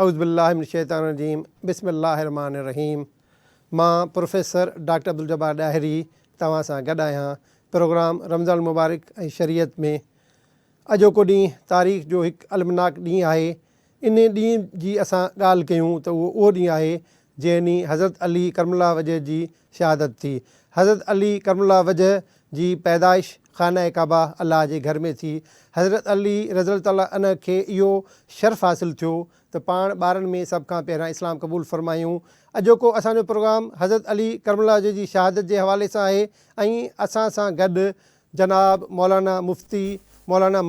اعوذ بالله من الشيطان الرجيم بسم الله الرحمٰن الرحيم مان پروفيسر ڊاڪٽر عبدالجبار ڏاهري توهان سان گڏ آهيان پروگرام رمضان المبارڪ ۽ شريعت ۾ اڄوڪو ڏينهن تاريخ جو هڪ المناڪ ڏينهن آهي انهي ڏينهن جي اسان ڳالهه ڪيون ته اهو اهو ڏينهن آهي جنهن ڏينهن حضرت علي ڪرم الله وجه جي شهادت ٿي. حضرت علي ڪرم الله وجه جي پيدائش خانه ڪعبه الله جي گهر ۾ ٿي. حضرت علي رضي الله تعالٰي عنه کي اهو شرف حاصل ٿيو ته پاڻ ٻارن ۾ سڀ کان پهريان اسلام قبول فرمايائون. اڄوڪو اسان جو پروگرام حضرت علي ڪرم الله وجه جي شهادت جي حوالي سان آهي ۽ اسان سان گڏ جناب مولانا مفتي مولانا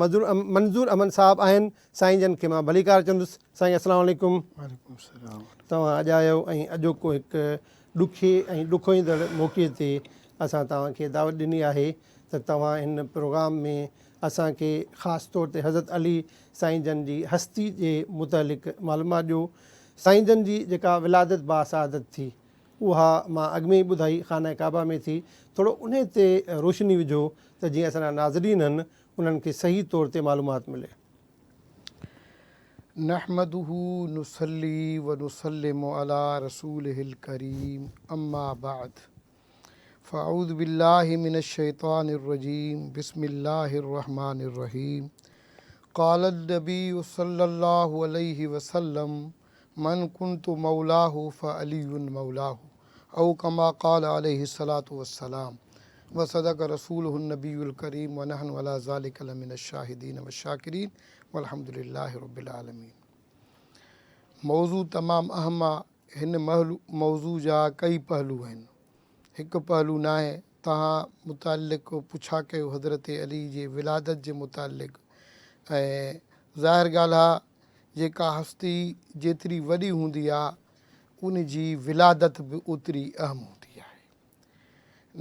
منظور احمد صاحب آهن. سائين جن کي مان ڀليڪار چوندس. سائين السلام عليڪم. وعليڪم السلام. توهان اڄ آيو ۽ اڄوڪو هڪ ڏکي ۽ ڏکوئيندڙ موقعي تي اسان توهان کي دعوت ڏني آهي ته توهان هن پروگرام ۾ اسان کي خاص طور تي حضرت علي سائين جن جي هستي جي متعلق معلومات ڏيو. سائين جن جي جيڪا ولادت باسعادت ٿي اها مان اڳ ۾ ئي ٻڌائي خانه ڪعبه ۾ ٿي ٿورو انهي تي روشني وجهو ته جيئن اسان جا ناظرين هن انهن کي صحيح طور تي معلومات ملي. نحمده نصلي ونسلم علي رسوله الڪريم اما بعد فاعوذ بالله من الشيطان الرجيم بسم الله الرحمن الرحيم قال النبي صلي الله عليه وسلم من كنت مولاه فعلي مولاه او ڪما قال عليه الصلوة والسلام وصدق رسوله النبي الڪريم ونحن علي ذلک لمن الشاهدين والشاڪرين والحمد لله رب العالمين موضوع تمام اهم آ هن موضوع جا ڪئي پهلو آهن هڪ پهلو ناهي توهان متعلق پڇا ڪيو حضرت علي جي ولادت جي متعلق ۽ ظاهر ڳالهه آ جيڪا هستي جيتري وڏي هوندي آ ان جي ولادت به اوتري اهم هوندي آهي.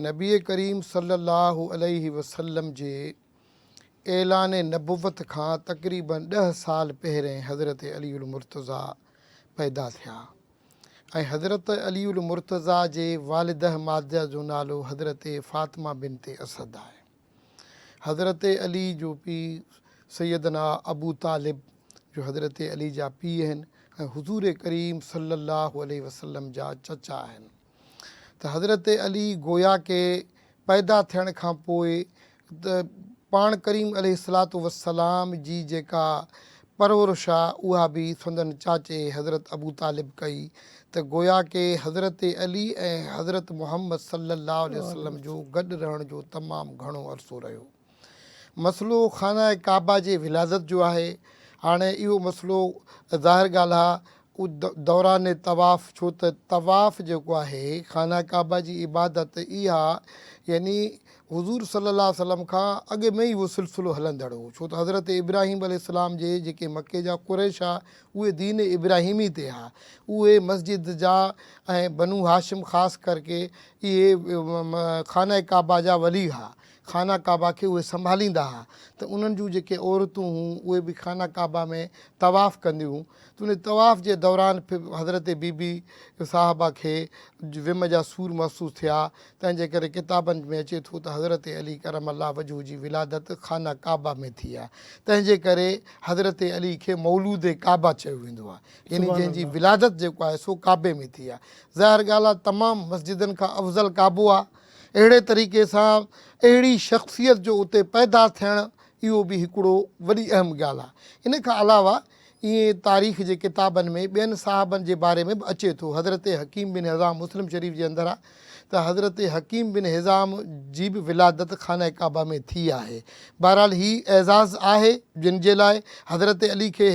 نبي ڪريم صلي الله عليه وسلم جي اعلان نبوت کان تقريباً ڏهه سال پهرين حضرت علي المرتضيٰ پيدا ٿيا ۽ حضرت علي المرتضيٰ جي والده ماجده جو نالو حضرت فاطمه بنت اسد آهي. حضرت علي جو پيء سيدنا ابو طالب جو حضرت علي جا پيء آهن ۽ حضور ڪريم صلي الله عليه وسلم جا چچا آهن ته حضرت علي گويا ڪي پيدا ٿيڻ کان پوء ته پاڻ ڪريم عليه الصلوة والسلام جي جيڪا پرورش آ اها به سندن چاچي حضرت ابو طالب ڪئي ته گويا ڪي حضرت علي ۽ حضرت محمد صلي الله عليه وسلم جو گڏ رهڻ جو تمام گهڻو عرصو رهيو. مسئلو خانه ڪعبه جي ولادت جو آهي. هاڻي اهو مسئلو ظاهر ڳالهه آ دوران طواف ڇو ته طواف جيڪو آهي خانه ڪعبه جي عبادت اها يعني حضور صلي الله عليه وسلم کان اڳ ۾ ئي اهو سلسلو هلندڙ هو ڇو ته حضرت ابراهيم عليه السلام جي جيڪي مڪي جا قريش ها اهي دين ابراهيمي تي ها اهي مسجد جا ۽ بنو هاشم خاص ڪرڪي اهي خانه ڪعبه جا ولي ها خانه ڪعبه کي اهي سنڀاليندا ها ته انهن جون جيڪي عورتون هون اهي به خانه ڪعبه ۾ طواف ڪنديون هون ته ان طواف جي دوران حضرت بي بي صاحبه کي ويم جا سور محسوس ٿيا تنهن جي ڪري ڪتابن ۾ اچي ٿو ته حضرت علي ڪرم الله وجهه جي ولادت خانه ڪعبه ۾ ٿي آهي تنهن جي ڪري حضرت علي کي مولود ڪعبه چيو ويندو آهي يعني جنهن جي ولادت جيڪو آهي سو ڪعبي ۾ ٿي آهي ظاهر ڳالهه آهي تمام مسجدن کان افضل ڪعبو آهي اهڙي طريقي سان اهڙي شخصيت جو اتي پيدا ٿيڻ اهو به هڪڙو وڏي اهم ڳالهه آهي. ان کان علاوه ائين تاريخ جي ڪتابن ۾ ٻين صحابن جي باري ۾ به اچي ٿو. حضرت حڪيم بن حزام مسلم شريف جي اندر آهي ته حضرت حڪيم بن حزام جي به ولادت خانه ڪعبه ۾ ٿي آهي. بهرحال هي اعزاز آهي جن جي لاء حضرت علي کي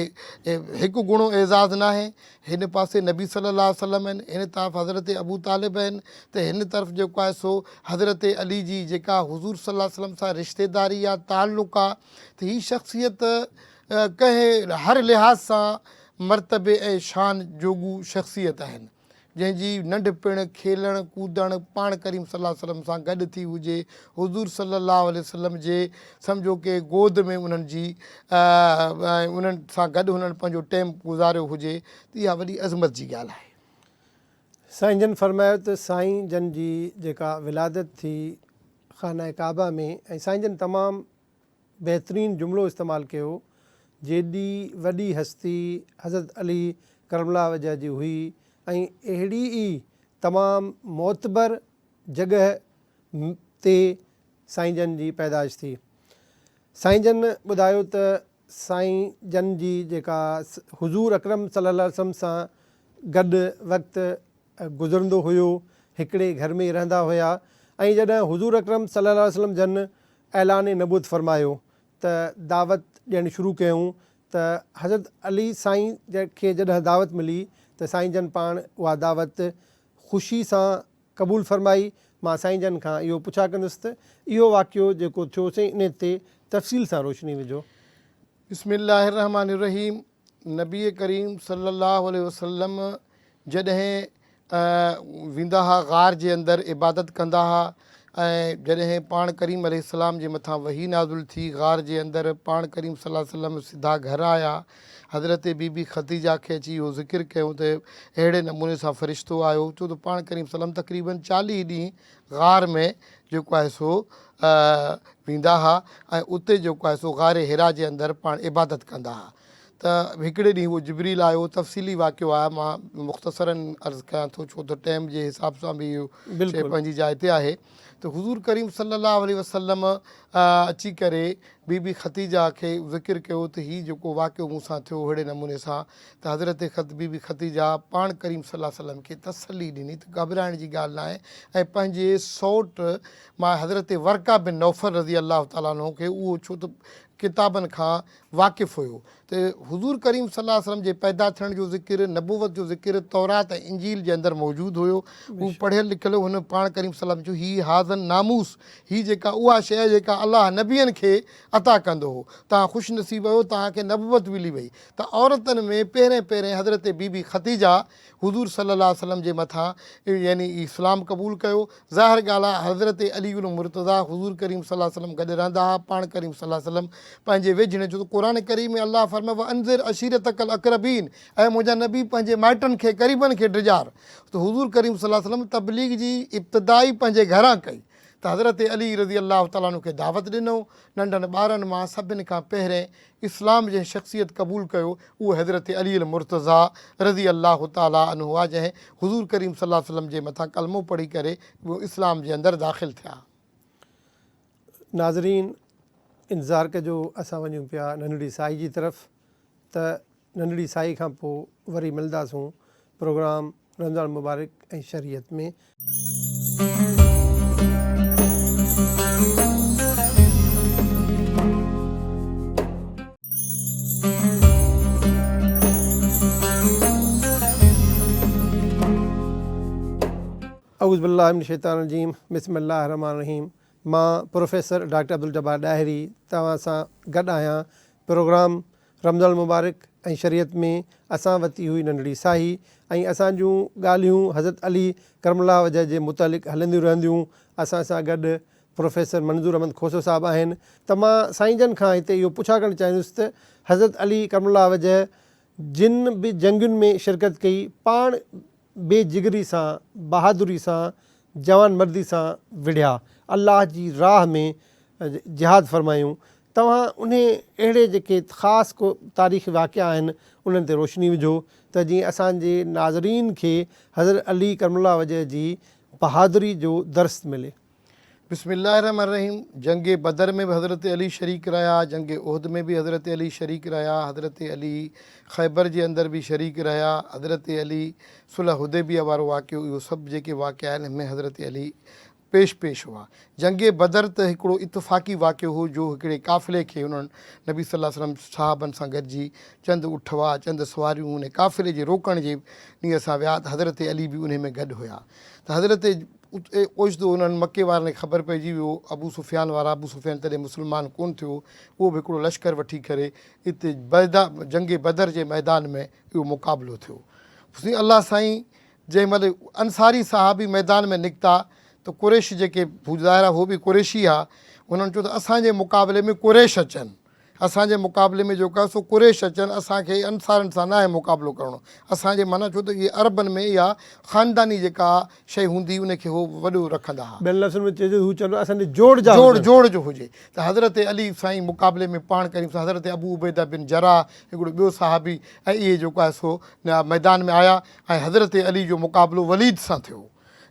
هڪ گڻو اعزاز ناهي هن پاسي نبي صلي الله عليه وسلم آهن، هن طرف حضرت ابو طالب آهن ته هن طرف جيڪو آهي سو حضرت علي جي جيڪا حضور صلي الله عليه وسلم سان رشتيداري آ تعلق آ ته هي شخصيت ڪنهن هر لحاظ سان مرتبي ۽ شان جوڳو شخصيت آهن. جنهن جي ننڍپڻ، کيلڻ، ڪودڻ پاڻ ڪريم صلي الله عليه وسلم سان گڏ ٿي هجي، حضور صلي الله عليه وسلم جي سمجهو ڪي گود ۾ انهن جي ۽ انهن سان گڏ هنن پنهنجو ٽيم گذاريو هجي ته اها وڏي عظمت جي ڳالهه آهي. سائين جن فرمايو ته سائين جن جي جيڪا ولادت ٿي خانه ڪعبه ۾ ۽ سائين جن تمام بهترين جملو استعمال ڪيو، جيڏي وڏي هستي حضرت علي ڪرم الله وجه جي هئي ۽ اهڙي ئي تمام معتبر جڳهه تي سائين جن جي پيدائش ٿي. سائين جن ٻڌايو ته سائين جن جي جيڪا حضور اڪرم صلي الله عليه وسلم سان گڏ وقت گذرندو هيو، هڪڙي گهر ۾ ئي رهندا هيا ۽ جڏهن حضور اڪرم صلي الله عليه وسلم جن اعلان نبوت فرمايو ته دعوت ڏيڻ شروع ڪيائون ته حضرت علي سائين کي جڏهن دعوت ملي ته سائين جن پاڻ اها دعوت خوشي سان قبول فرمائي، مان سائين جن کان اهو پڇا ڪندس ته اهو واقعو جيڪو ٿيو سائين انهي تي تفصيل سان روشني وجهو. بسم الله الرحمٰن الرحيم نبي ڪريم صلي الله عليه وسلم جڏهن ويندا ها غار جي اندر عبادت ڪندا ها ۽ جڏهن پاڻ ڪريم عليه السلام جي مٿان وحي نازل ٿي غار جي اندر پاڻ ڪريم صلي الله عليه وسلم سڌا گهر آيا حضرت بي بي خديجه کي اچي اهو ذڪر ڪيو ته اهڙي نموني سان فرشتو آيو ڇو ته پاڻ ڪريم صلعم تقريباً 40 ڏينهن غار ۾ جيڪو آهي سو ويندا ها ۽ اتي جيڪو آهي سو غار حرا جي اندر پاڻ عبادت ڪندا ها ته هڪڙي ڏينهن اهو جبريل آيو تفصيلي واقعو آهي مان مختصراً عرض ڪيان ٿو ڇو ته ٽيم جي حساب سان به اهو شيء پنهنجي جاء تي آهي ته حضور ڪريم صلي الله عليه وسلم اچي ڪري بي بي خديجه کي ذڪر ڪيو ته هي جيڪو واقعو مون سان ٿيو اهڙي نموني سان ته حضرت بي بي خديجه پاڻ ڪريم صلي الله عليه وسلم کي تسلي ڏني ته گهٻرائڻ جي ڳالهه ناهي ۽ پنهنجي سئوٽ مان حضرت ورقه بن نوفل رضي الله تعالٰي عنه کي اهو ڇو ته ڪتابن کان واقف هيو ته حضور ڪريم صلي الله عليه وسلم جي پيدا ٿيڻ جو ذڪر، نبوت جو ذڪر تورات ۽ انجيل جي اندر موجود هيو. هو پڙهيل لکيل هو. هن پاڻ ڪريم صلي الله عليه وسلم چيو، هي هذا الناموس، هي جيڪا اها شيء آهي جيڪا الله نبين کي عطا ڪندو هو. توهان خوش نصيب آهيو، توهان کي نبوت ملي وئي. ته عورتن ۾ پهرين پهرين حضرت بي بي خديجه حضور صلي الله عليه وسلم جي مٿان يعني اسلام قبول ڪيو. ظاهر ڳالهه آهي حضرت علي المرتضيٰ حضور ڪريم صلي الله عليه وسلم گڏ رهندا ها، پاڻ ڪريم صلي الله عليه وسلم پنهنجي ويجهڙن ڇو ته قرآن ڪريم ۾ الله فرمايو وانذر عشيرتک الاقربين اي منهنجا نبي پنهنجي مائٽن کي قريبن کي ڊڄار ته حضور ڪريم صلي الله عليه وسلم تبليغ جي ابتدا ئي پنهنجي گهران ڪئي ته حضرت علي رضي الله تعالٰي عنه کي دعوت ڏنو، ننڍن ٻارن مان سڀن کان پهرين اسلام جنهن شخصيت قبول ڪيو اهو حضرت علي المرتضيٰ رضي الله تعالٰي عنه هئا جنهن حضور ڪريم صلي الله عليه وسلم جي مٿان ڪلمو پڙهي ڪري اهو اسلام جي اندر داخل ٿيا. ناظرين انتظار ڪجو اسان وڃون پيا ننڍڙي سائي جي طرف ته ننڍڙي سائي کان پوء وري ملنداسون پروگرام رمضان المبارڪ ۽ شريعت ۾. اعوذ بالله من الشيطان الرجيم بسم الله الرحمن الرحيم مان پروفيسر ڊاڪٽر عبدالجبار ڏاهري توهان سان گڏ آهيان پروگرام رمضان المبارڪ ۽ شريعت ۾ اسان وتي هئي ننڍڙي ساهي ۽ اسان جون ڳالهيون حضرت علي ڪرم الله وجه جي متعلق هلنديون رهنديون اسان سان گڏ پروفيسر منظور احمد کوسو صاحب آهن ته مان سائين جن کان هتي اهو پڇا ڪرڻ چاهيندس ته حضرت علي ڪرم الله وجه جن به جنگين ۾ شرڪت ڪئي پاڻ بي جگري سان، بهادري سان، جوان مردي سان وڙهيا، الله جي راهه ۾ جهاد فرمايون، توهان انهي اهڙي جيڪي خاص ڪو تاريخي واقعا آهن انهن تي روشني وجهو ته جيئن اسان جي ناظرين کي حضرت علي ڪرم الله وجه جي بهادري جو درس ملي. بسم الله الرحمن الرحيم جنگ بدر ۾ به حضرت علي شريڪ رهيا، جنگ احد ۾ به حضرت علي شريڪ رهيا، حضرت علي خيبر جي اندر به شريڪ رهيا، حضرت علي صلح حديبيه وارو واقعو اهو سڀ جيڪي واقعا آهن ان ۾ حضرت علي پيش پيش هئا. جنگ بدر ته هڪڙو اتفاقي واقعو هو جو هڪڙي قافلي کي انهن نبي صلي الله عليه وسلم صحابن سان گڏجي چند اٺ هئا چند سواريون انهي قافلي جي روڪڻ جي نيت سان ويا ته حضرت علي به انهي ۾ گڏ هيا ته حضرت اتي اوچتو انهن مڪي وارن کي خبر پئجي ويو، ابو سفيان وارا، ابو سفيان تڏهن مسلمان ڪونه ٿيو هو، اهو به هڪڙو لشڪر وٺي ڪري اتي جنگ بدر جي ميدان ۾ اهو مقابلو ٿيو. سين الله سائين جنهن مهل انصاري صحابي ميدان ۾ نڪتا ته قريش جيڪي ظاهر آهي هو به قريشي ها، انهن چيو ته اسان جي مقابلي ۾ قريش اچن. اسان جي مقابلي ۾ جيڪو آهي سو قريش اچن، اسان کي انصارن سان ناهي مقابلو ڪرڻو. اسان جي معنيٰ ڇو ته اهي عربن ۾ اها خانداني جيڪا شيء هوندي هئي ان کي هو وڏو رکندا ها. ٻين لفظن ۾ چئجي ته هو چوندو اسان جي جوڙ جا جوڙ جوڙ جو هجي ته حضرت علي سائين مقابلي ۾ پاڻ ڪريم سان حضرت ابو عبيده بن جراح هڪڙو ٻيو صحابي ۽ اهي جيڪو آهي سو ميدان ۾ آيا ۽ حضرت علي جو مقابلو وليد سان ٿيو.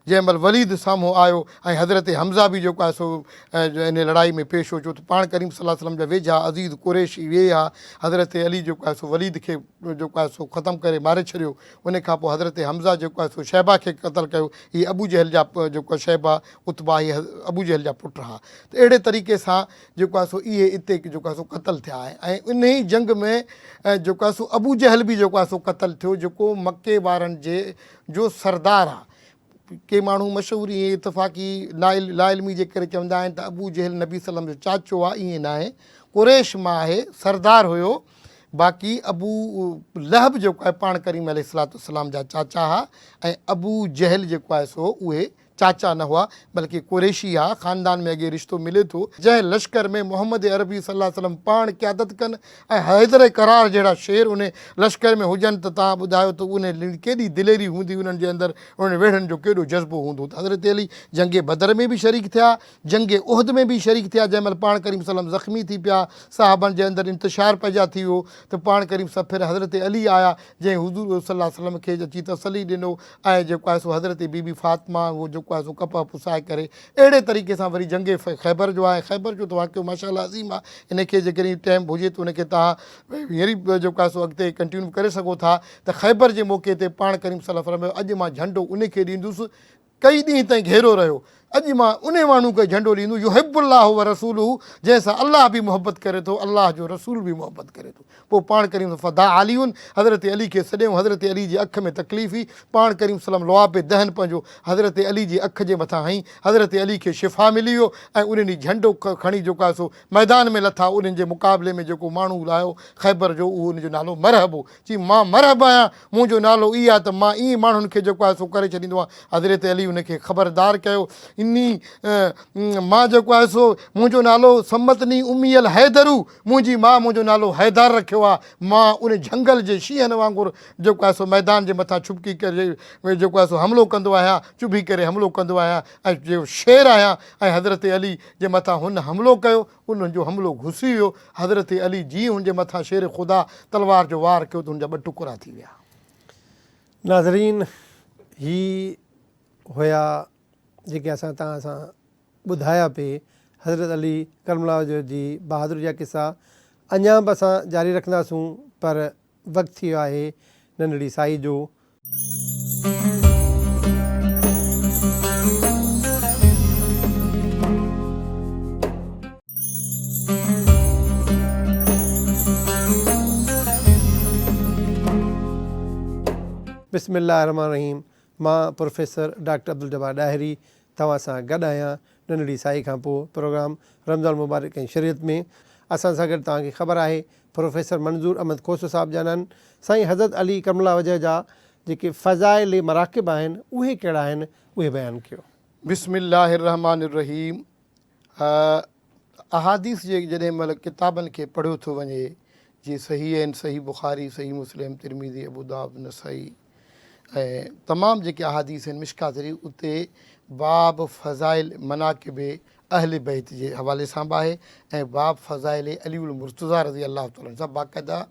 جنهن مهل وليد سامهون آيو ۽ حضرت حمزه به جيڪو آهي سو انهي لڙائي ۾ پيش هو ڇو ته پاڻ ڪريم صلي الله عليه وسلم جا ويجها عزيز قريش اهي ئي ها. حضرت علي جيڪو آهي سو وليد کي جيڪو آهي سو ختم ڪري ماري ڇڏيو. انهي کان پوء حضرت حمزه جيڪو آهي سو شيبه کي قتل ڪيو. هي ابو جهل جا جيڪو آهي شيبه، عتبه هي ابو جهل جا پٽ ها. ته اهڙي طريقي سان جيڪو آهي سو اهي اتي جيڪو آهي سو قتل ٿيا ۽ انهي جنگ ۾ جيڪو آهي سو ابو جهل به جيڪو آهي سو قتل ٿيو جيڪو مڪي وارن جي جو سردار آ. ڪي ماڻهو مشهور ائين اتفاقي لاعلمي جي ڪري چوندا آهن ته ابو جهل نبي صلعم جو چاچو آ، ائين ناهي، قريش مان آهي، سردار هيو، باقي ابو لهب جيڪو آهي پاڻ ڪريم عليه الصلوة والسلام جا چاچا ها ۽ ابو جهل جيڪو آهي سو اهي چاچا نه هئا بلڪه قريشي ها، خاندان ۾ اڳي رشتو ملي ٿو. جنهن لشڪر ۾ محمد عربي صلي الله عليه وسلم پاڻ قيادت ڪن ۽ حيدر ڪرار جهڙا شير انهي لشڪر ۾ هجن ته توهان ٻڌايو ته انهي ڪيڏي دليري هوندي انهن جي اندر انهن ويڙهن جو ڪيڏو جذبو هوندو ته حضرت علي جنگ بدر ۾ به شريڪ ٿيا جنگ احد ۾ به شريڪ ٿيا جنهن مهل پاڻ ڪريم صلي الله عليه وسلم زخمي ٿي پيا صحابن جي اندر انتشار پيدا ٿي ويو ته پاڻ ڪريم صلي پھر حضرت علي آيا جنهن حضور صلي الله عليه وسلم کي اچي تسلي ڏنو ۽ جيڪو آهي سو حضرت بي بي فاطمه اهو جيڪو آهي سو ڪپهه پسائي ڪري اهڙي طريقي سان وري جنگ خيبر جو آهي خيبر جو ته واقعو ماشاء الله عظيم آهي ان کي جيڪڏهن ٽائيم هجي ته ان کي توهان هينئر ئي جيڪو آهي سو اڳتي ڪنٽينيو ڪري سگهو ٿا ته خيبر جي موقعي تي پاڻ ڪريم صلي الله عليه وسلم اڄ مان جهنڊو ان کي ڏيندس ڪئي ڏينهن تائين گهيرو رهيو. اڄ مان انهي ماڻهو کي جهنڊو ڏيندس، يحب الله ورسوله، جنهن سان الله به محبت ڪري ٿو، الله جو رسول به محبت ڪري ٿو. پوء پاڻ ڪريم صلي فدعا علي، حضرت علي کي سڏيائون، حضرت علي جي اک ۾ تڪليف هئي، پاڻ ڪريم صلي الله لعاب دهن پنهنجو حضرت علي جي اک جي مٿان هنئي، حضرت علي کي شفا ملي ويو ۽ انهن ڏينهن جهنڊو کڻي جيڪو آهي سو ميدان ۾ لٿا، انهن جي مقابلي ۾ جيڪو ماڻهو لاهيو خيبر جو اهو ان جو نالو مرحب هو، چي مان مرحب آهيان، منهنجو نالو اي آهي ته مان ائين ماڻهن کي جيڪو آهي سو ڪري ڇڏيندو آهيان. حضرت علي ان کي خبردار ڪيو، اني مان جيڪو آهي سو منهنجو نالو سمتني امي الحيدرو، منهنجي ماء منهنجو نالو حيدر رکيو آهي، مان ان جهنگل جي شينهن وانگر جيڪو آهي سو ميدان جي مٿان ڇپڪي ڪري جيڪو آهي سو حملو ڪندو آهيان، چڀي ڪري حملو ڪندو آهيان ۽ جو شير آهيان ۽ حضرت علي جي مٿان هن حملو ڪيو، انهن جو حملو گهسي ويو. حضرت علي جيئن هن جي مٿان شير خدا تلوار جو وار ڪيو ته هن جا ٻه ٽڪرا ٿي ويا. ناظرين هي هيا جيڪي اسان توهان سان ٻڌايا پي حضرت علي ڪرم الله وجهه جي بهادري جا قصا اڃان به اسان جاري رکنداسون پر وقت ٿي ويو آهي ننڍڙي سائي جو. بسم الله الرحمٰن الرحيم مان پروفيسر ڊاڪٽر عبدالجبار ڏاهري توهان سان گڏ آهيان ننڍڙي سائي کان پوء پروگرام رمضان المبارڪ ۽ شريعت ۾ اسان سان گڏ توهان کي خبر آهي پروفيسر منظور احمد کوسو صاحب جن آهن. سائين حضرت علي ڪرم الله وجهه جا جيڪي فضائل مراقب آهن اهي ڪهڙا آهن اهي بيان ڪيو. بسم الله الرحمٰن الرحيم احاديث جي جڏهن مهل ڪتابن کي پڙهيو ٿو وڃي جي صحيح آهن صحيح بخاري صحيح مسلم ترمذي ابو داؤد نسائي ۽ تمام جيڪي احاديث آهن مشڪات شريف اتي باب فضائل مناقب اهل بيت جي حوالي سان به آهي ۽ باب فضائل علي المرتضيٰ رضي الله تعالٰي عنه سان باقاعده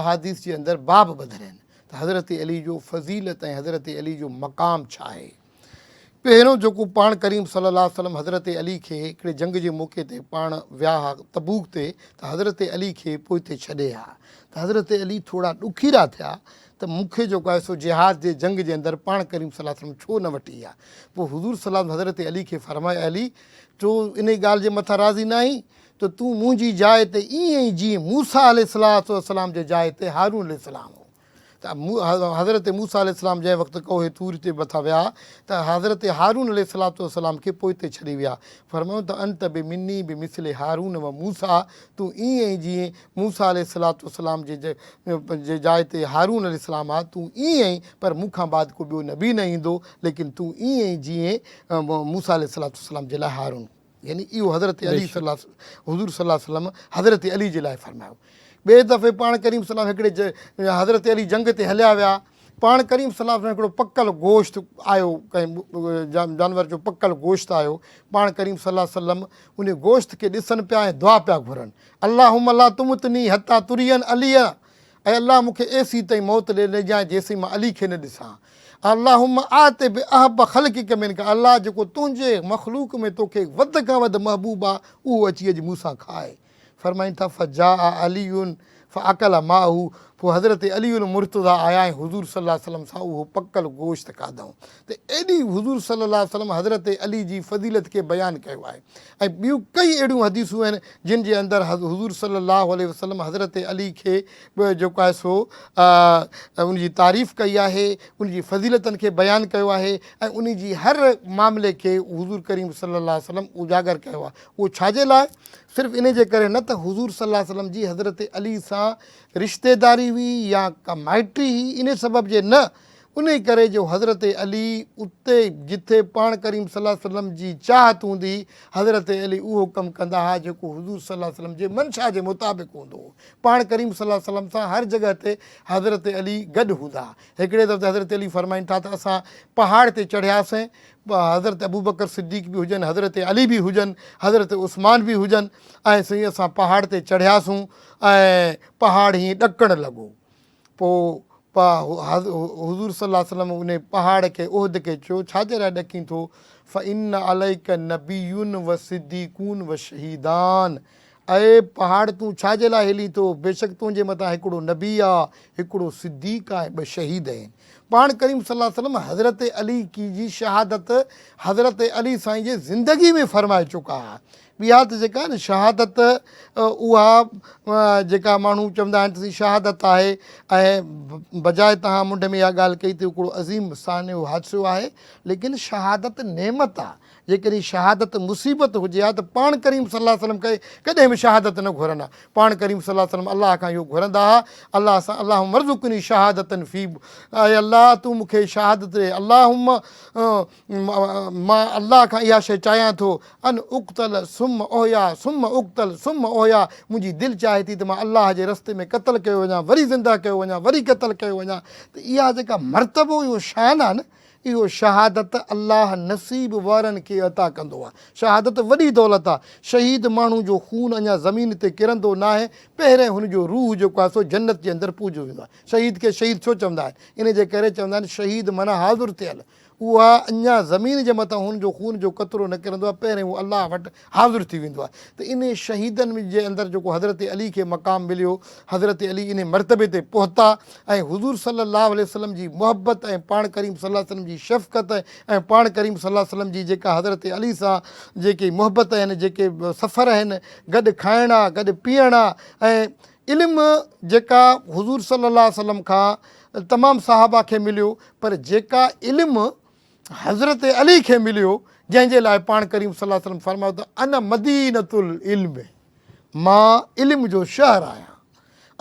احاديث جي اندر باب ٻڌل آهن ته حضرت علي جو فضيلت ۽ حضرت علي جو مقام ڇا آهي. پهريون جيڪو پاڻ ڪريم صلي الله عليه وسلم حضرت علي کي هڪڙي جنگ جي موقعي تي پاڻ ويا ها تبوڪ تي ته حضرت علي کي پوئتي ڇڏي ها ته حضرت علي ٿورا ڏکيرا ٿيا ته مون کي جيڪو آهي سو جهاد جي جنگ جي اندر پاڻ ڪريم صلي الله عليه وسلم ڇو نه وٺي آ؟ پوء حضور صلي الله عليه وسلم حضرت علي کي فرمايو، اي علي! تون انهي ڳالهه جي مٿان راضي نه آهين ته تون منهنجي جاء تي ائين ئي جيئن موسيٰ عليه الصلوة والسلام جي جاء تي هارون عليه السلام هو ته حضرت موسيٰ عليه السلام جنهن وقت ڪوهه طور تي مٿان ويا ته حضرت هارون عليه الصلوة والسلام کي پوئتي ڇڏي ويا. فرمايو ته انت بمني بمثل هارون وموسيٰ تون ائين ئي جيئن موسيٰ عليه الصلوة والسلام جي جي جاء تي هارون عليه السلام آ، تون ائين ئي، پر مون کان بعد ڪو ٻيو نبي نه ايندو، ليڪن تون ائين ئي جيئن موسيٰ عليه الصلوة والسلام جي لاء هارون. يعني اهو حضرت علي صلي الله حضور صلي الله عليه وسلم حضرت علي جي لاء فرمايو. ٻئي دفعي پاڻ ڪريم صلي الله هڪڙي حضرت علي جنگ تي هليا ويا. پاڻ ڪريم صلي الله عليه وسلم هڪڙو پڪل گوشت آيو، ڪنهن جانور جو پڪل گوشت آيو. پاڻ ڪريم صلي الله عليه وسلم ان گوشت کي ڏسن پيا ۽ دعا پيا گهرن، اللهم لا تمتني حتي ترين علي، اي الله مون کي ايسين تائين موت ڏي ڏجانء جيسين مان علي کي نه ڏسان. اللهم اعط باحب خلقک منک، الله جيڪو تنهنجي مخلوق ۾ توکي وڌ کان وڌ محبوب آ اهو اچي اڄ مون سان کائي. فرمائن ٿا، فجاء علي فاڪل معه، پوء حضرت علي المرتضيٰ آيا ۽ حضور صلي الله عليه وسلم سان اهو پڪل گوشت کاڌائون ته ايڏي حضور صلي الله عليه وسلم حضرت علي جي فضيلت کي بيان ڪيو آهي ۽ ٻيون ڪئي اهڙيون حديثون آهن جن جي اندر حضور صلي الله عليه وسلم حضرت علي کي به جيڪو آهي سو ان جي تعريف ڪئي آهي، ان جي فضيلتن کي بيان ڪيو آهي ۽ ان جي هر معاملي کي حضور ڪريم صلي الله عليه وسلم اجاگر ڪيو آهي. اهو ڇا جي لاء؟ صرف انهي جي ڪري نه ته حضور صلي الله عليه وسلم جي حضرت علي سان رشتيداري هئي يا ڪا مائٽي هئي انهي سبب جي نه، انهي ڪري جو حضرت علي اتي جٿي پاڻ ڪريم صلي الله عليه وسلم جي چاهت هوندي هئي حضرت علي اهو ڪم ڪندا ها جيڪو حضور صلي الله عليه وسلم جي منشا جي مطابق هوندو هو. پاڻ ڪريم صلي الله عليه وسلم سان هر جڳهه تي حضرت علي گڏ هوندا ها. هڪڙي دفعي حضرت علي فرمائن ٿا ته اسان پهاڙ تي چڙهياسين حضرت ابوبڪر صديق به هجن، حضرت علي به هجن، حضرت عثمان به هجن ۽ سائين اسان پهاڙ تي چڙهياسون ۽ پهاڙ هيئن ڏڪڻ لڳو. پوء حضور صلي الله عليه وسلم انهي پهاڙ کي، احد کي، چيو، ڇا جي لاء ڏڪين ٿو؟ فإن عليک نبي و صديقون و شهيدان اي پهاڙ تون ڇا جي لاء هلين ٿو؟ بيشڪ تنهنجي مٿان هڪڙو نبي آ، هڪڙو صديق آ ۽ ٻه شهيد آهن. پاڻ ڪريم صلي الله عليه وسلم حضرت علي جي شهادت حضرت علي سائين جي زندگي ۾ فرمائي چڪا ها. ٻي ها ته جيڪا نه شهادت اها جيڪا ماڻهو چوندا آهن ته شهادت آهي ۽ بجاء توهان منڍ ۾ اها ڳالهه ڪئي ته هڪڙو عظيم سانحو حادثو آهي ليڪن شهادت نعمت آ. جيڪڏهن شهادت مصيبت هجي ها ته پاڻ ڪريم صلي الله عليه وسلم ڪڏهن به شهادت نه گهرن ها. پاڻ ڪريم صلي الله عليه وسلم الله کان اهو گهرندا ها، الله سان اللهم ارزقني شهادة في اي الله تون مون کي شهادت ڏي، اللهم مان الله کان اها شيء چاهيان ٿو ان اقتل ثم احيا ثم اقتل ثم احيا منهنجي دل چاهي ٿي ته مان الله جي رستي ۾ قتل ڪيو وڃان وري زنده ڪيو وڃان وري قتل ڪيو وڃان ته اها جيڪا مرتبو اهو شان آهي نه اهو شهادت الله نصيب وارن کي عطا ڪندو آهي. شهادت وڏي دولت آهي. شهيد ماڻهو جو خون اڃا زمين تي ڪرندو ناهي، پهرين هن جو روح جيڪو آهي سو جنت جي اندر پوڄيو ويندو آهي. شهيد کي شهيد ڇو چوندا آهن؟ ان جي ڪري چوندا آهن شهيد معنيٰ حاضر ٿيل. اها اڃا زمين جي مٿان هن جو خون جو قطرو نه ڪرندو آهي، پهرين هو الله وٽ حاضر ٿي ويندو آهي ته انهي شهيدن جي اندر جيڪو حضرت علي کي مقام مليو، حضرت علي انهي مرتبي تي پهتا ۽ حضور صلي الله عليه وسلم جي محبت ۽ پاڻ ڪريم صلي الله عليه وسلم جي شفقت ۽ پاڻ ڪريم صلي الله عليه وسلم جي جيڪا حضرت علي سان جيڪي محبت آهن، جيڪي سفر آهن، گڏ کائڻ آ، گڏ پيئڻ آ ۽ علم جيڪا حضور صلي الله عليه وسلم کان تمام صحابه کي مليو پر جيڪا علم حضرت علي کي مليو جنهن جي لاء پاڻ ڪريم صلي الله عليه وسلم فرمايو ته انا مدينة العلم مان علم جو شهر آهيان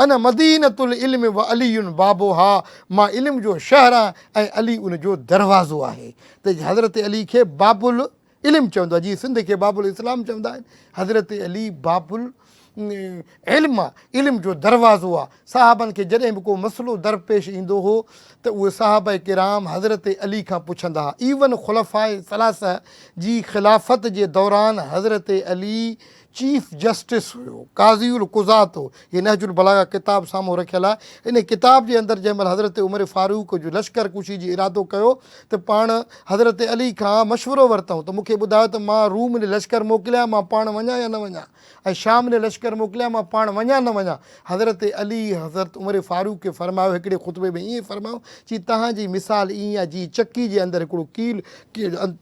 انا مدينة العلم و علي بابها مان علم جو شهر آهيان ۽ علي ان جو دروازو آهي ته حضرت علي کي باب العلم چوندو آهي جيئن سنڌ کي باب الاسلام چوندا آهن حضرت علي باب علم آ، علم جو دروازو آ. صحابن کي جڏهن به ڪو مسئلو درپيش ايندو هو ته اهي صحابه ڪرام حضرت علي کان پڇندا ها. ايون خلفاء ثلاثه جي خلافت جي دوران حضرت علي چيف جسٽس هيو، قاضي القضات هو. هي نهج البلاغه ڪتاب سامهون رکيل آهي. انهي ڪتاب جي اندر جنهن مهل حضرت عمر فاروق جو لشڪر ڪشي جي ارادو ڪيو ته پاڻ حضرت علي کان مشورو ورتائون ته مون کي ٻڌايو ته مان روم ڏي لشڪر موڪليان مان پاڻ وڃان يا نه وڃان؟ ۽ شام ڏي لشڪر موڪليان مان پاڻ وڃان نه وڃان؟ حضرت علي حضرت عمر فاروق کي فرمايو هڪڙي خطبي ۾ ائين فرمايو چي توهان جي مثال ائين آهي جيئن چڪي جي اندر هڪڙو ڪيل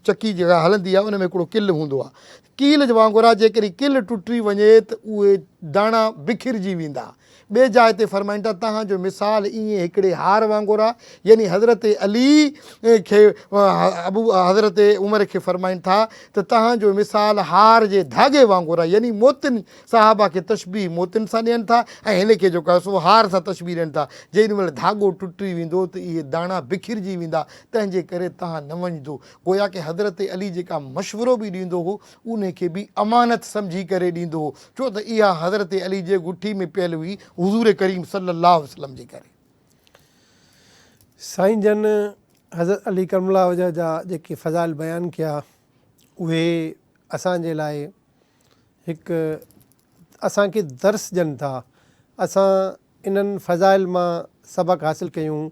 چڪي جيڪا هلندي آهي ان ۾ هڪڙو ڪل هوندو آهي ڪيل وانگر آهي جيڪڏهن ڪل ٽٽي وڃي ته اهي داڻا بکرجي ويندا. ٻي جاء تي فرمائن ٿا، توهان جو مثال ائين هڪڙي هار وانگر آهي، يعني حضرت علي کي ابو حضرت عمر کي فرمائن ٿا ته توهان جو مثال هار جي ڌاڳي وانگر آهي، يعني موتين، صحابه کي تشبيهه موتين سان ڏين ٿا ۽ هن کي جيڪو آهي سو هار سان تشبيهه ڏين ٿا، جيڏي مهل ڌاڳو ٽٽي ويندو ته اهي داڻا بکرجي ويندا، تنهن جي ڪري توهان نه وڃجو. گويا ڪه حضرت علي جيڪا مشورو به ڏيندو هو، انهي کي به امانت سمجهي ڪري ڏيندو هو، ڇو ته اها حضرت علي جي ڳٺي ۾ پيل هئي حضور ڪريم صلي الله عليه وسلم جي ڪري. سائين جن حضرت علي ڪرم الله وجهه جا جيڪي فضائل بيان ڪيا اهي اسان جي لاء هڪ اسان کي درس ڏين ٿا. اسان انهن فضائل مان سبق حاصل ڪيون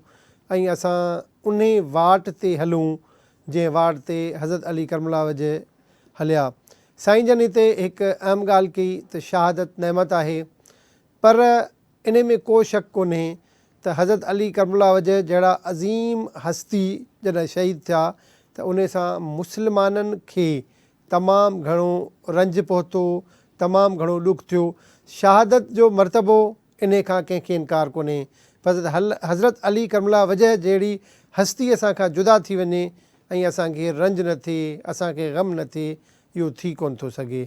۽ اسان انهي واٽ تي هلون جنهن واٽ تي حضرت علي ڪرم الله وجهه هليا. سائين جن هتي هڪ اهم ڳالهه ڪئي ته شهادت نعمت آهي پر انهي ۾ ڪو شڪ ڪونهي ته حضرت علي ڪرم الله وجهه جهڙا عظيم هستي جڏهن شهيد ٿيا ته انهي سان مسلمانن کي تمام گهڻو رنج پهتو، تمام گهڻو ڏک ٿيو. شهادت جو مرتبو انهي کان ڪنهن کي انڪار ڪونهي. پر حضرت علي ڪرم الله وجهه جهڙي هستي اسان کان جدا ٿي وڃي ۽ اسان کي رنج نه ٿئي، اسان کي غم نه ٿئي، اهو ٿي ڪونه ٿو سگهي.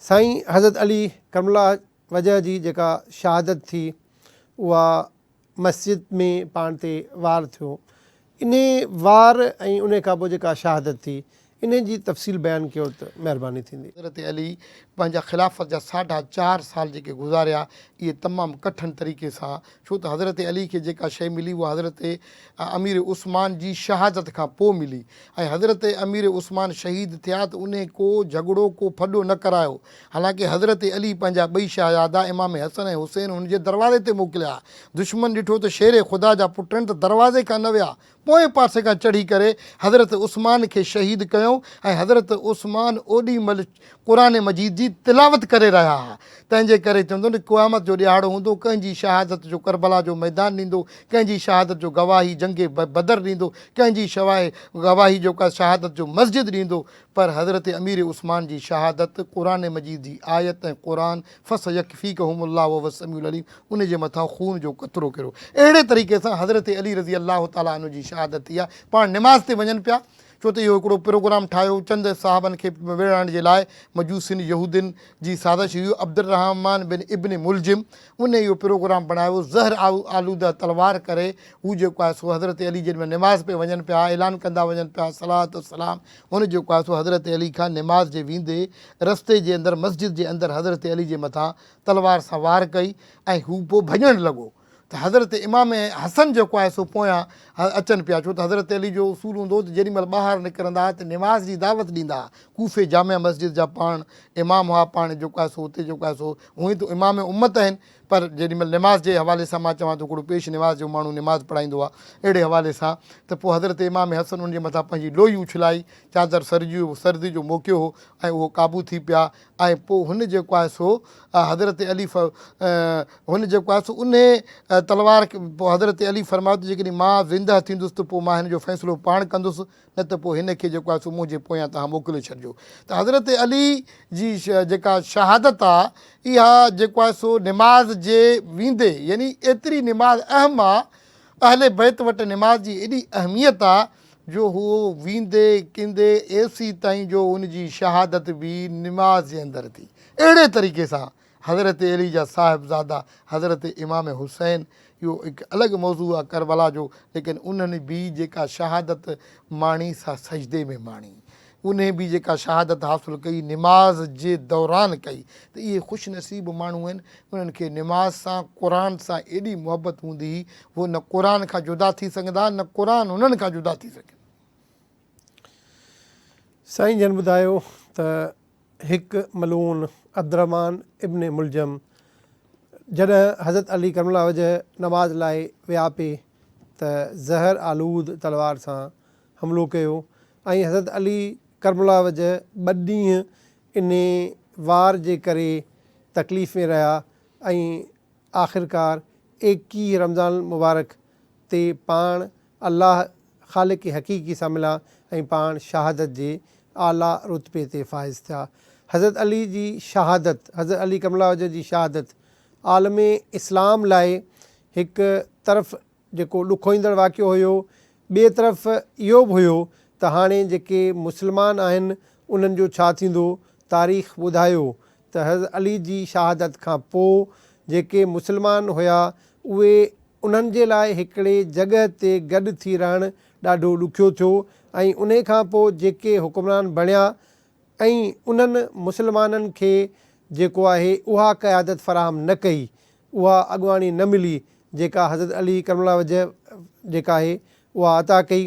سائين حضرت علي ڪرم الله وجهه جي جيڪا شهادت ٿي اها مسجد ۾ پاڻ تي وار ٿيو. انهي وار ۽ انهي کان پوء جيڪا شهادت ٿي، انهي جي تفصيل بيان ڪيو ته مهرباني ٿيندي. حضرت علي پنهنجا خلافت جا ساڍا چار سال جيڪي گذاريا، اهي تمام ڪٺن طريقي سان، ڇو ته حضرت علي کي جيڪا شيء ملي اها حضرت امير عثمان جي شهادت کان پوء ملي ۽ حضرت امير عثمان شهيد ٿيا ته انهي ڪو جهڳڙو ڪو ڦڏو نه ڪرايو، حالانڪه حضرت علي پنهنجا ٻئي شهزادا امام حسن ۽ حسين هن جي دروازي تي موڪليا. دشمن ڏٺو ته شير خدا جا پٽ آهن ته دروازي کان نه ويا، پوئين پاسي کان چڙهي ڪري حضرت عثمان کي شهيد ڪيائون ۽ حضرت عثمان اوڏي مهل قرآن مجيد جي تلاوت ڪري رهيا ها. تنهن جي ڪري چوندو ته قيامت جو ڏهاڙو هوندو، ڪنهن جي شهادت جو ڪربلا جو ميدان ڏيندو، ڪنهن جي شهادت جو گواهي جنگ بدر ڏيندو، ڪنهن جي گواهي جيڪا شهادت جو مسجد ڏيندو، پر حضرت امير عثمان جي شهادت قرآن مجيد جي آيت ۽ قرآن فسيڪفيڪهم الله وهو السميع العليم ان جي مٿان خون جو قطرو ڪريو. اهڙي طريقي سان حضرت علي رضي الله تعالٰي عنه جي شهادت ٿي آهي. پاڻ نماز تي وڃن پيا ڇو ته اهو هڪڙو پروگرام ٺاهيو چند صحابن کي وڙهائڻ جي لاء مجوسين يهودين جي سازش هئي عبدالرحمان بن ابن ملجم ان اهو پروگرام بڻايو زهر آلوده تلوار ڪري هو جيڪو آهي سو حضرت علي جيڏي مهل نماز پي وڃن پيا اعلان ڪندا وڃن پيا صلوة السلام هن جيڪو آهي سو حضرت علي کان نماز جي ويندي رستي جي اندر مسجد جي اندر حضرت علي جي مٿان تلوار سان وار ڪئي ۽ هو پوء ڀڄڻ لڳو ته حضرت امام حسن جيڪو آهي سو پويان اچن پيا ڇو ته حضرت علي جو اصول هوندو هو ته جيڏي مهل ٻاهر نڪرندا ها ته نماز جي دعوت ڏيندا ها ڪوفي جامع مسجد جا پاڻ امام هئا پاڻ جيڪو آهي سو اتي جيڪو آهي سو هونئن ته امام امت آهن پر جيڏي مهل نماز جي حوالي سان مان چوان ٿو هڪڙو پيش نماز جو ماڻهو نماز پڙهائيندو آهي اهڙي حوالي سان ته پوء حضرت امام حسن ان جي مٿان پنهنجي لوئي اڇلائي چادر سرجي سردي جو موقعو هو ۽ اهو قابو ٿي پيا ۽ پوء هن جيڪو آهي سو حضرت علي هن جيڪو آهي سو انهي تلوار پوء حضرت علي فرمايو ته جيڪڏهن مان زنده ٿيندس ته پوء مان هن جو فيصلو پاڻ ڪندس نه ته پوء هن کي جيڪو آهي سو منهنجي پويان توهان موڪلي ڇڏجو ته حضرت علي جي جيڪا شهادت آ اها جيڪو آهي سو نماز جي ويندي يعني ايتري نماز اهم آ اهل بيت وٽ نماز جي ايڏي اهميت آ جو هو ويندي ڪندي ايسي تائين جو ان جي شهادت به نماز جي اندر ٿي اهڙي طريقي سان حضرت علي جا صاحبزادا حضرت امام حسين اهو هڪ الڳ موضوع آهي ڪربلا جو ليڪن انهن به جيڪا شهادت ماڻي سا سجدي ۾ ماڻي انهي به جيڪا شهادت حاصل ڪئي نماز جي دوران ڪئي ته اهي خوش نصيب ماڻهو آهن انهن کي نماز سان قرآن سان ايڏي محبت هوندي هئي هو نه قرآن کان جدا ٿي سگهندا نه قرآن انهن کان جدا ٿي سگهي. سائين جن ٻڌايو ته هڪ ملعون عبدالرحمان ابن ملجم جڏهن حضرت علي ڪرم الله وجهه نماز لاء ويا پي ته زهر آلود تلوار سان حملو ڪيو ۽ حضرت علي ڪرم الله وجهه ٻه ڏينهن انهي وار جي ڪري تڪليف ۾ رهيا ۽ آخرڪار ايڪيهه رمضان المبارڪ تي پاڻ الله خالق حقيقي سان ملا ۽ پاڻ شهادت جي اعليٰ رتبي تي فائز ٿيا. حضرت علي جي شهادت، حضرت علي ڪرم الله وجهه جي شهادت عالم اسلام لاء هڪ طرف جيڪو ڏکوئيندڙ واقعو هيو، ٻئي طرف اهو به هيو ته هاڻي جيڪي مسلمان آهن انهن جو ڇا ٿيندو؟ تاريخ ٻڌايو ته حضرت علي جي شهادت کان پوء جيڪي مسلمان هيا اهي انهن جي لاء هڪڙي جڳهه تي گڏ ٿي رهڻ ڏاڍو ڏکيو ٿيو ۽ انهي کان پوء جيڪي حڪمران بڻيا ۽ انهن مسلمانن کي جيڪو آهي اها قيادت فراهم نه ڪئي، اها اڳواڻي نه ملي جيڪا حضرت علي ڪرم الله وجهه جيڪا آهي اها عطا ڪئي.